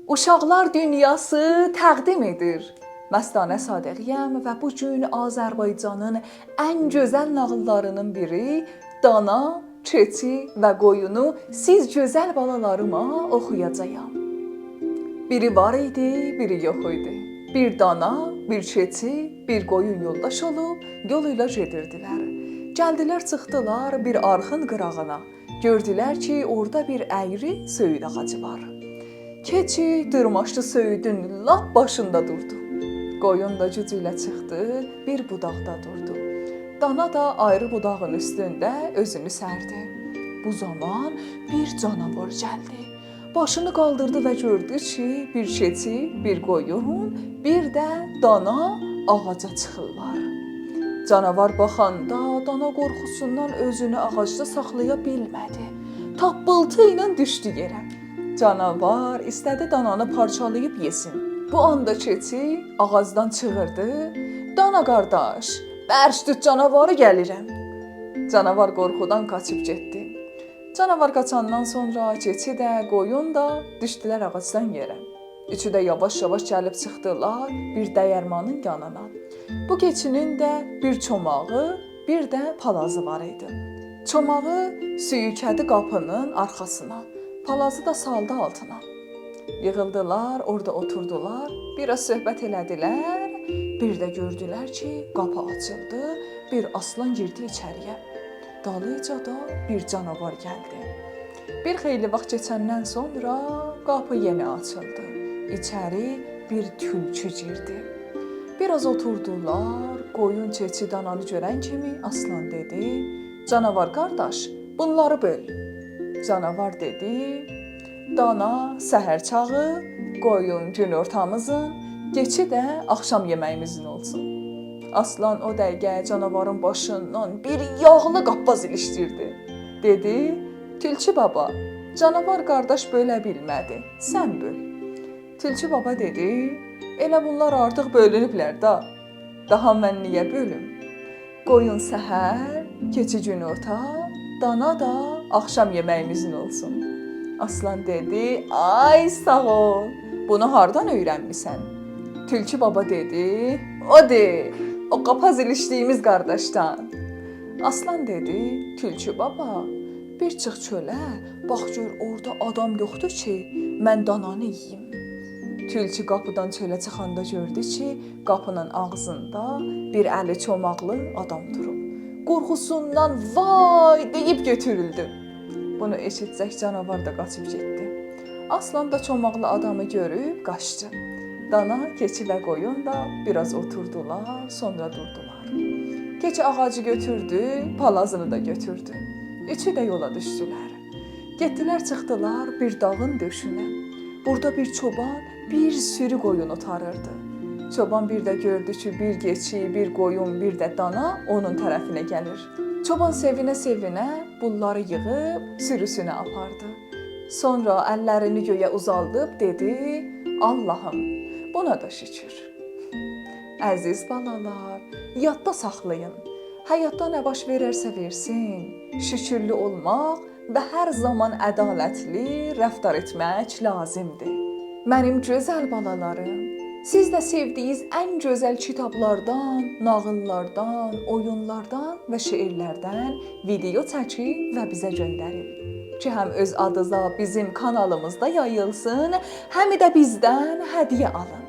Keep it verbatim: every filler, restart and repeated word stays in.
اوشاقلار دونیاسی تقدیم ائدیر. مستانه صادقی‌یم و بو گون آذربایجانین ان گؤزل ناغیللارینین بیری دانا، کئچی و قویونو سیز گؤزل بالالاریما اوخویاجاغام. بیری وار ایدی، بیری یوخ ایدی. بیر دانا، بیر کئچی، بیر قویون یولداش اولوب یول ایله گئدیردیلر. گلدیلر، چیخدیلار بیر آرخین قیراغینا. گؤردولر کی، اورادا بیر اَیری سؤیود آغاجی وار. کئچی دیرماشدی سؤیودون لاپ باشیندا دوردو. قویون دا گوجو ایله چیخدی، بیر بوداقدا دوردو. دانا دا آیری بوداغین اوستونده اؤزونو سردی. بو زامان بیر جاناوار گلدی. باشینی قالدیردی و گؤردو کی، بیر کئچی، بیر قویون، بیر ده دانا آغاجا چیخیرلار. جاناوار باخاندا دانا قورخوسوندان اؤزونو آغاجدا ساخلایا بیلمه‌دی. تاپپیلتی ایله دوشدو یئره. جاناوار ایسته‌دی دانانی پارچالاییب یئسین. بو آندا کئچی آغاجدان چیغیردی: «دانا قارداش، برک توت جاناواری، گلیرم.» جاناوار قورخودان قاچیب گئتدی. جاناوار قاچاندان سونرا کئچی ده، قویون دا دوشدولر آغاجدان یئره. اوچو ده یاواش-یاواش گلیب چیخدیلار بیر دییرمانین یانینا. بو کئچی‌نین ده بیر چوماغی، بیر ده پالازی وار ایدی. چوماغی سویوکه‌دی قاپی‌نین آرخاسینا، پالازی دا سالدی آلتینا. ییغیلدیلار، اورادا اوتوردولار، بیر آز صحبت ائله‌دیلر. بیر ده گؤردولر کی، قاپی آچیلدی، بیر آسلان گیردی ایچری‌یه. دالیجا دا بیر جاناوار گلدی. بیر خیلی واخت کئچندن سونرا قاپی یئنه آچیلدی. ایچری بیر تولکو گیردی. بیر آز اوتوردولار، قویون، کئچی دانانی گؤرن کیمی آسلان دئدی: «جاناوار قارداش، بونلاری بؤل.» جاناوار دئدی: «دانا سحر چاغی، قویون گون‌اورتامیزین، کئچی ده آخشام یئمه‌ییمیزین اولسون.» آسلان او دقیقه جاناوارین باشیندان بیر یاغلی قاپاز ایلیشدیردی. دئدی: «تولکو بابا، جاناوار قارداش بؤله بیلمه‌دی، سن بؤل.» تولکو بابا دئدی: «ائله بونلار آرتیق بؤلونوبلر دا. داها من نییه بؤلوم؟ قویون سحر، کئچی گون‌اورتا، دانا دا آخشام یئمه‌ییمیزین اولسون.» آسلان دئدی: «آی ساغ اول، بونو هاردان اؤیرنمیسن؟» تولکو بابا دئدی: «اودور، او قاپاز ایلیشدیییمیز قارداشدان.» آسلان دئدی: «تولکو بابا، بیر چیخ چؤله، باخ گؤر اورادا آدام یوخدور کی، من دانانی یئییم.» تولکو قاپیدان چؤله چیخاندا گؤردو کی، قاپی‌نین آغزیندا بیر الی چوماقلی آدام دوروب. قورخوسوندان «وای» دئییب گؤتورولدو. بونو ائشیتجک جاناوار دا قاچیب گئتدی. آسلان دا چوماقلی آدامی گؤروب قاچدی. دانا، کئچی و قویون دا بیر آز اوتوردولار، سونرا دوردولار. کئچی آغاجی گؤتوردو، پالازینی دا گؤتوردو. اوچو ده یولا دوشدولر. گئتدیلر، چیخدیلار بیر داغین دؤشونه. بورادا بیر چوبان بیر سورو قویون اوتاریردی. چوبان بیر ده گؤردو کی، بیر کئچی، بیر قویون، بیر ده دانا اونون طرفینه گلیر. چوبان سئوینه-سئوینه بونلاری ییغیب سوروسونه آپاردی. سونرا اللرینی گؤیه اوزالدیب دئدی: «آللاهیم، بونا دا شوکور.» عزیز بالالار، یاددا ساخلایین: حیاتدا نه باش وئررسه وئرسین، شوکورلو اولماق و هر زامان عدالتلی رفتار ائتمک لازیمدیر. منیم گؤزل بالالاریم، سیز ده سئودیگینیز ان گؤزل کیتابلاردان، ناغیللاردان، اویونلاردان و شعرلردن ویدئو چکین و بیزه گؤندرین کی، هم اؤز آدینیزا بیزیم کانالیمیزدا یاییلسین، هم ده بیزدن هدیه آلین.